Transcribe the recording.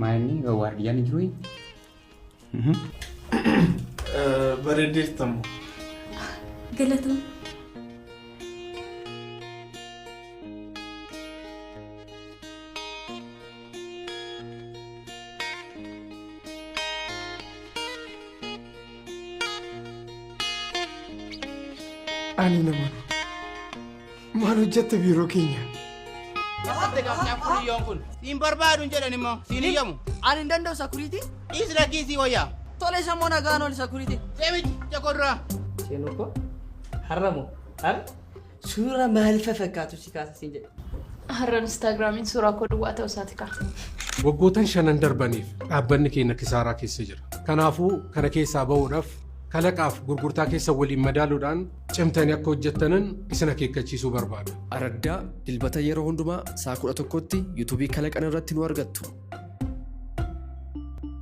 Maal inni waardiyyaan hin jiruu? Bareedeertamu. Galatoom. Ani nama maal hojjette biiroo keenya? Kun siin barbaadu hin jedhan immoo siin iyyamu. Ani hin danda'u sakuriitii. Dhiisi lakkii sii wayyaa. Tole isa immoo nagaan oli sakuriitii. Deemichi jakorraa. Seenuu koo har'a moo har'a suura maal fakkaatu si kaasa siin jedhe. Har'a Instaagiraamiin suuraa koo duwwaa ta'uu isaati ka'a. Waggootan shanan darbaniif dhaabbanni keenya kisaaraa keessa jira. Kanaafuu kana keessaa bahuudhaaf kalaqaaf gurgurtaa keessa waliin madaaluudhaan cimtanii akka hojjettanan isin akeekkachiisuu barbaada. Araddaa Dilbata yeroo hundumaa sa'a 11tti yuutuubii Kalaqan irratti nu argattu.